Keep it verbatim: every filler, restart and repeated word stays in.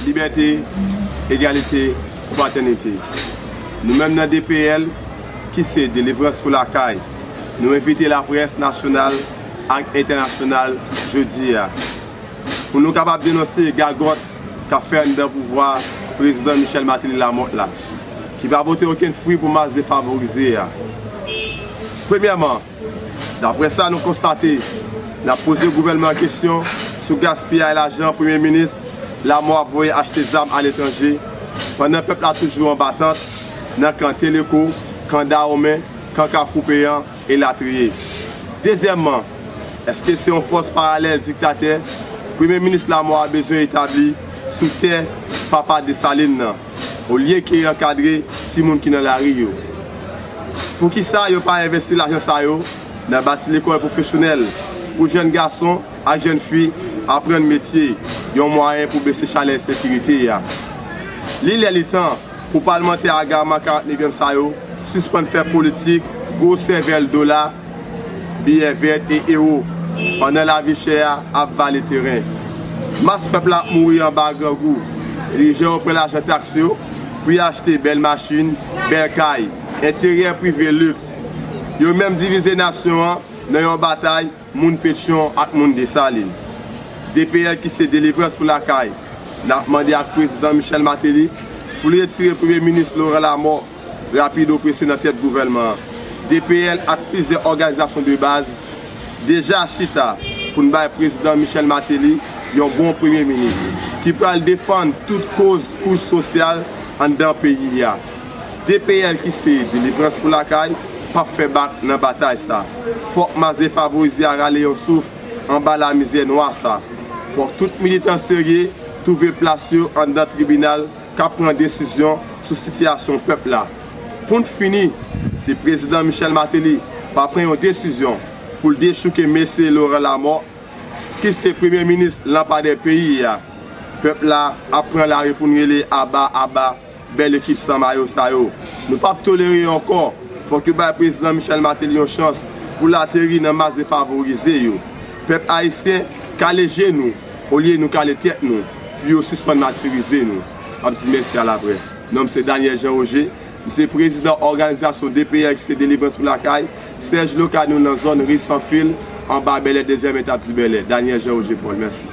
Libète, egalite, fratènite. Nou menm nan D P L, ki se Delivrans pou Lakay, nou envite laprès nasyonal ak entènasyonal jodi a pou nou kapab denonse gagòt k ap fè anndan pouvwa Prezidan Michel Martelly Lamothe la, ki pa pote okenn fwi pou mas defavorize a. Premyèman, daprè sa nou konstate, n ap poze gouvènman an kesyon sou gaspiyay lajan Premye Minis Lamothe ap voye achte zam aletranje, pandan pèp la toujou anba tant, nan kan Teleco, kan Dahomey, kan Kafou Peyan, elatriye. Dezyèmman, èske se yon fòs paralèl diktatè Premye Minis Lamothe a bezwen etabli sou tè papa Desalin nan, olye ke ankadre timoun ki nan lari yo? Poukisa yo pa envesti lajan sa yo nan bati lekòl pwofesyonèl pou jèn gason ak jèn fi aprann metye, yon mwayen pou bese chalè ensekirite a? Li lè li tan pou palmantè agaman karant-nevyèm sa yo sispann fè politik gwo sèvèl dola, biyè vèt e ewo, pandan lavi chè a ap vale teren. Mas pèp la ap mouri anba grangou. Dirijan yo pran lajan taks yo pou y achte bèl machin, bèl kay, enteryè prive liks. Yo menm divize nasyon an nan yon batay moun Petyon ak moun Desalin. D P L ki se Delivrans pou Lakay, n ap mande ak Prezidan Michel Martelly pou l retire Premye Minis Laurent Lamothe rapido prese nan tèt gouvènman an. D P L ak plizyè òganizasyon de baz deja chita pou n bay Prezidan Michel Martelly yon bon Premye Minis ki pral defann tout koz kouch sosyal anndan peyi a. D P L ki se Delivrans pou Lakay p ap fè bak nan batay sa. Fòk mas defavorize a rale yon souf anba lamizè nwa sa. Fòk tout militan serye twouve plas yo anndan tribinal k ap pran desizyon sou sitiyasyon pèp la. Pou n fini, si Prezidan Michel Martelly pa pran yon desizyon pou l dechouke Mesye Laurent Lamothe, ki se Premye Minis lanpadè peyi a, pèp la ap pran lari pou n rele aba, aba, bèl ekip san mayo sa yo. Nou p ap tolere yo ankò. Fòk yo bay Prezidan Michel Martelly yon chans pou l ateri nan mas defavorize yo. Pèp ayisyen, kale je nou, olye nou kale tèt nou, pou yo sispann matirize nou. M ap di mèsi a laprès. Non m se Daniel Jean Roger, m se prezidan òganizasyon D P L ki se Delivrans pou Lakay, syèj lokal nou nan zòn Ri San Fil, anba Bèlè, dezyèm etap di Bèlè. Daniel Jean Roger Paul, mèsi.